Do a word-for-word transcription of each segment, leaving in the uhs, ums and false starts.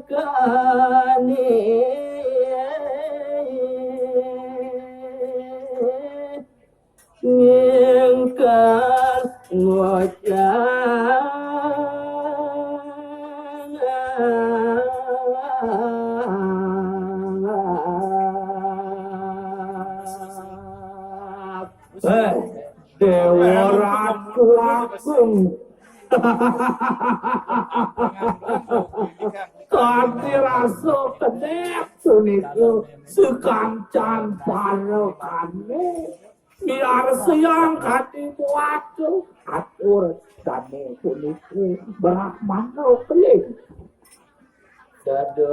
Warakani nyingkang ngucap. Eh, Dewa Ratu Agung. Kanthi rasa kedhek punika sekancan parekane. Miarsayang kanthi muatu atur dane puniki Brahmana keling. Dadak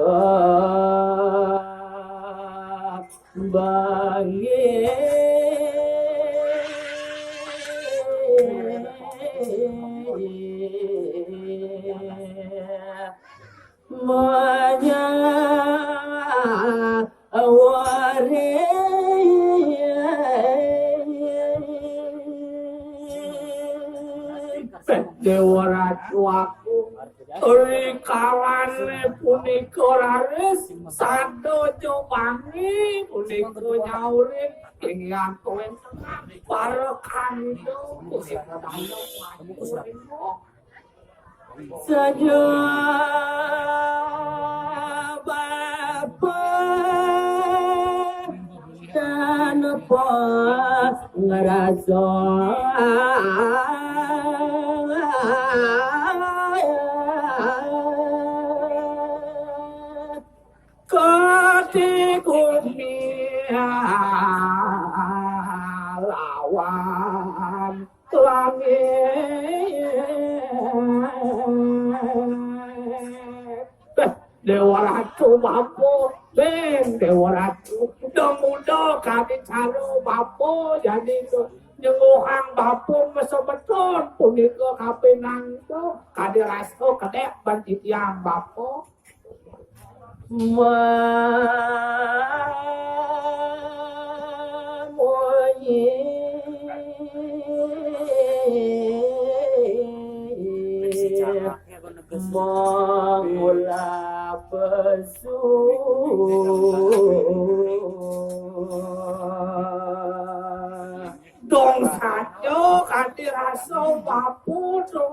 bangi. Manya awari. Dewa Ratu Agung. Ri kalane punika raris sadaya wangi punika nyaurin ingkang kawéntenan para kandha punika dalu saja bapa tanpa ngrasa. Kati kumi lawan langit. Dewa Ratu Bapa, ben Dewa Ratu, dong muda kami caro Bapa, jadi tu nyenguhang Bapa masa beton punika kapinang tu, kadi rasa kedek ban titiang Bapa. Mamunyi. Mangula pesu. Dong saja kati rasa Bapa tu.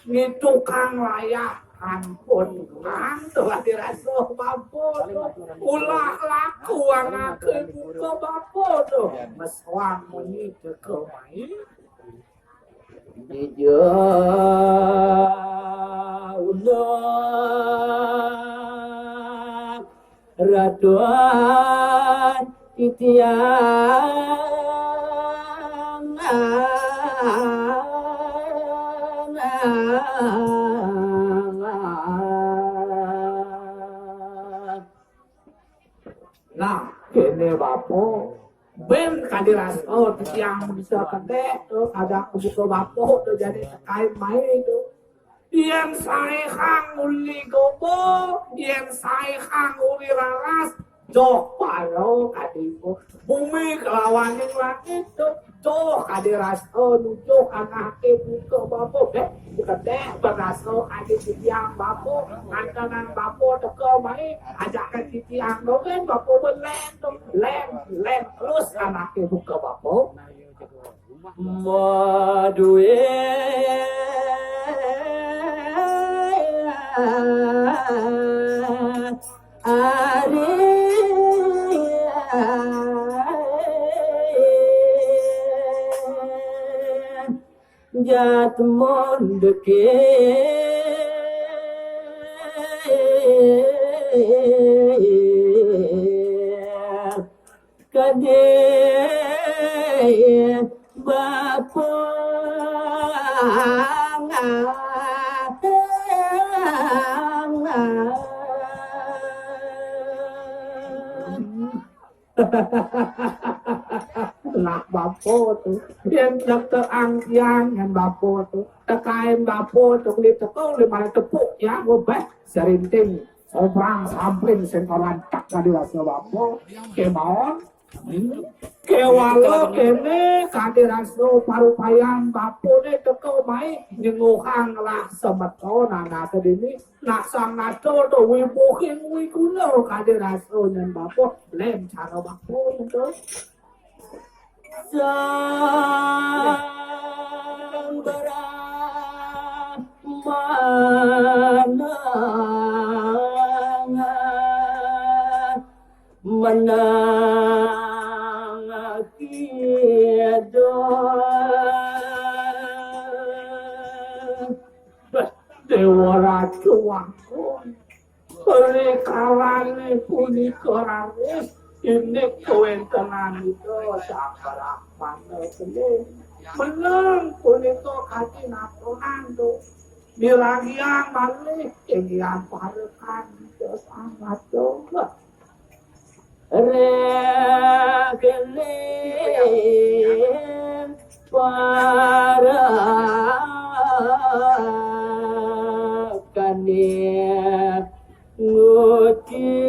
Ni tukang layah ampun. Antuk kati rasa Bapa tu. Ulah laku anake buka Bapa tu. Mesuang munyi teka mai. Dija ulah ratuan titiang. Nah, kene Bapa. Ben kadi rasa tiang bisa kedek tu, kada kebuka Bapa tu jadi tekai mai tu. Yen saihang uli gobo, yen saihang uli raras, joh pala kadi ku. Bumi kelawaning langit tu, joh kadi rasa nujuh anake buka Bapa. Eh, kedek berasa kadi titiang Bapa, ngantenan Bapa teka mai, ajak titiang dogen Bapa beleng tu, leng, leng terus anake buka Bapa. Madue ari jat mondeke. Kadé bapa. Nah, bapa tu. Yang tak terang tiang yang bapa tu. Tekain bapa tu, kulit teko, lima tepuk, ya, gue beh, serinting. Sobrang samping sing ora tak kali rasa bapa. Kemawon. Kéwala kéné Kadé Rasa parupayan bapané teka mai nyenguhang lah semeton anake dini. Nak sang nata to wibuhing wiguna Kadé Rasa nyen bapa, lén cara bapa to. Sang Brahmana menang kidul. Beh, Déwa Ratu Agung. Rikalané punika raris indik kawéntenan Ida Sang Brahmana Keling. Meneng punika kadi natonan to. Miragiang malih inggihan parekan Ida Sang Ratu. Rekening parakané nguci.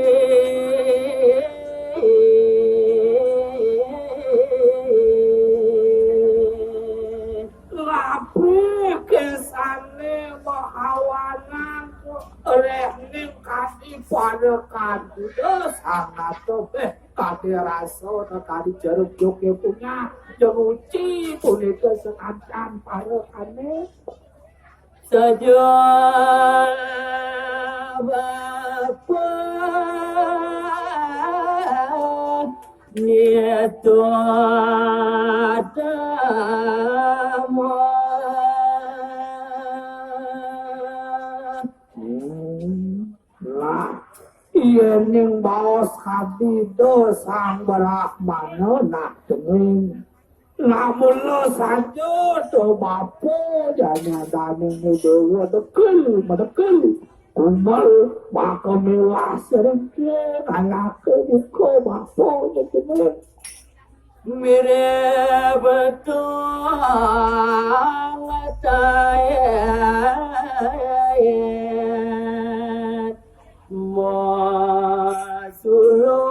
Labih kesané mahawanan réhning kadi pada kandida sangat tebih. Kadé Rasa kadi jeruk joké punya, jeruci punika sekancan parekané. Saja bapa nyeto adama. Hmm. Lah, yéning baos kadi Ida Sang Brahmana nak denging. Namula saja to bapa jani adaning déwa dekel medekel. Kumel maka miwah serengkir anake buka bapa denging. Mirip tong tayet masula.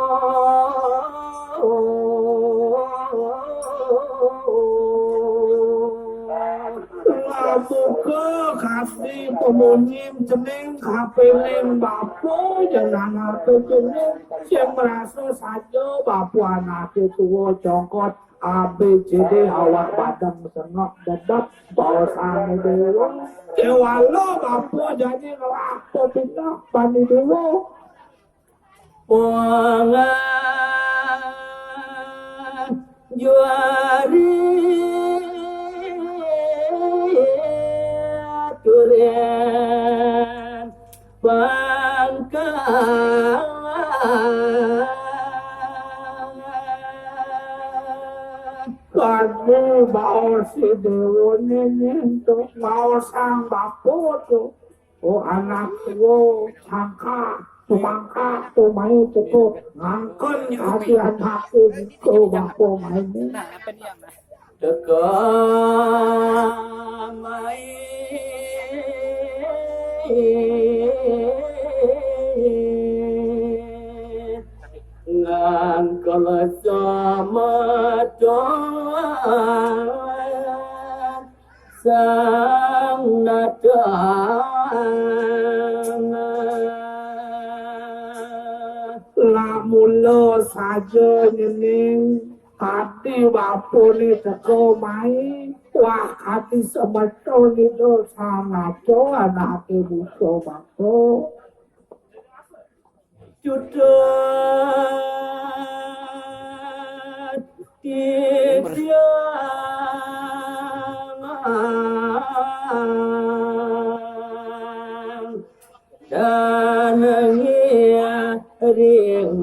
Labuka kasih pemunyi cening kapining bapa jenang apa cening sing merasa saja bapa anake tua congkot. A B C D awak badan sengok dedap baosane dewa. Kewala bapa jani ngelah pindah bani dewa. Wangah juari aturan pangkat. Kadi baos si dewa nini tu, baos sang bapa tu. Oh, anak tua, sangka, tumangka, tumai cukup ngangkon hati anake tu bapa maine. Teka mai ngangkal sama tuan sang datang. Lamula saja nyening kadi bapane teka mai, wah kadi semeton ida sang ngaco anake buta bapa. Cutet titiang dan ngiring.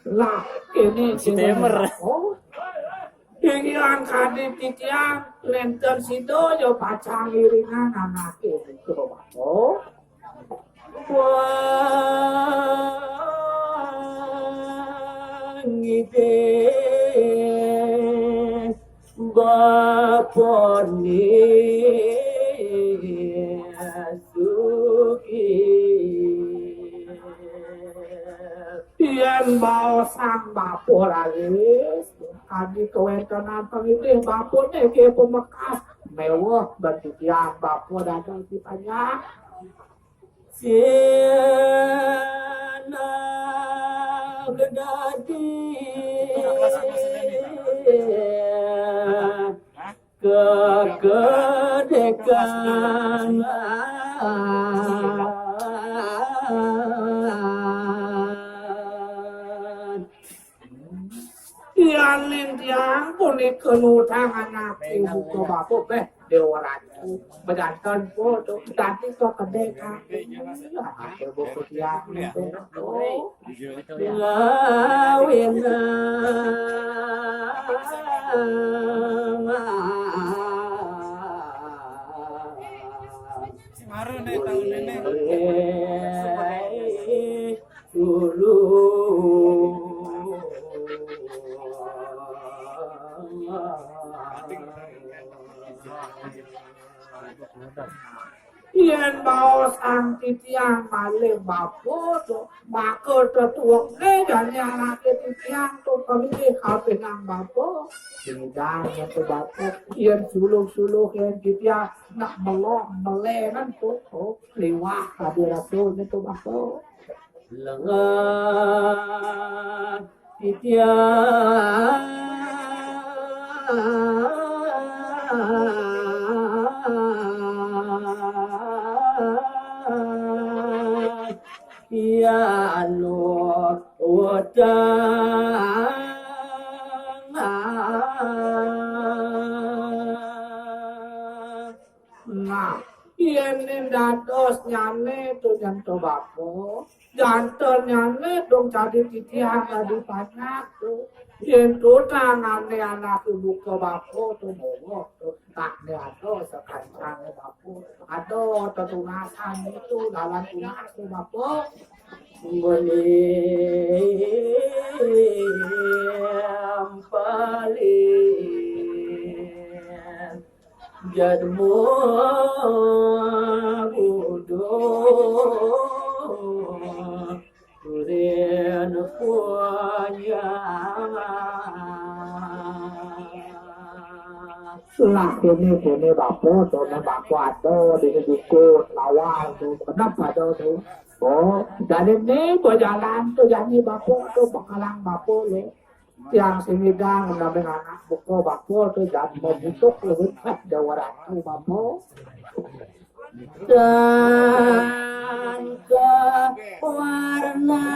Lah, ini si Temer. Oh. Inggihan kadi titiang, nenten sida ya pacang iringan anake nika, Bapak. Wah, ngidih bapane. Suki. Yén baosang bapa raris, kadi kawéntenan panginggih bapa niki pamekas, méweh ban titiang bapa dados dipanjak. Sina gedadi. Kekedekan. Yaning tiang punika nutang anak ibu ka bapa, béh, Déwa Ratu. Bejanten po to, dadi to kedékan. Anak ibu ka tiang. Ngawinang. Dulu. Yén baosang titiang malih bapa to, maka tetuekné jani anaké titiang to kami kapinang bapa. Sidang to bapa, yén suluh-suluh yén titiang nak melok melénan to, to liwat kadi rasanya to bapa. Lengan titiang. Iya anu utang. Nah, yén dados nyané to janto bapa, janto nyané dong dadi titiang dadi panjak to. Yén tutangané anak ibu ka bapa to monggo to, tak ada sekancangé bapa. Ada tetunasan itu dalam tunas to bapa. Meni paling jadma buduh turin punya. Lah, kéné, kéné, bapa, to, né, bapa ada, dini dukun, lawar, to, kenapa ada, to? Oh, jani né, bejalan, to, jani bapa, to, pakalang bapa, lé. Tiang sing ngidang, nami anak buka bapa, to, jani mabutuk, lé, Déwa Ratu, bapa. Dan kewarna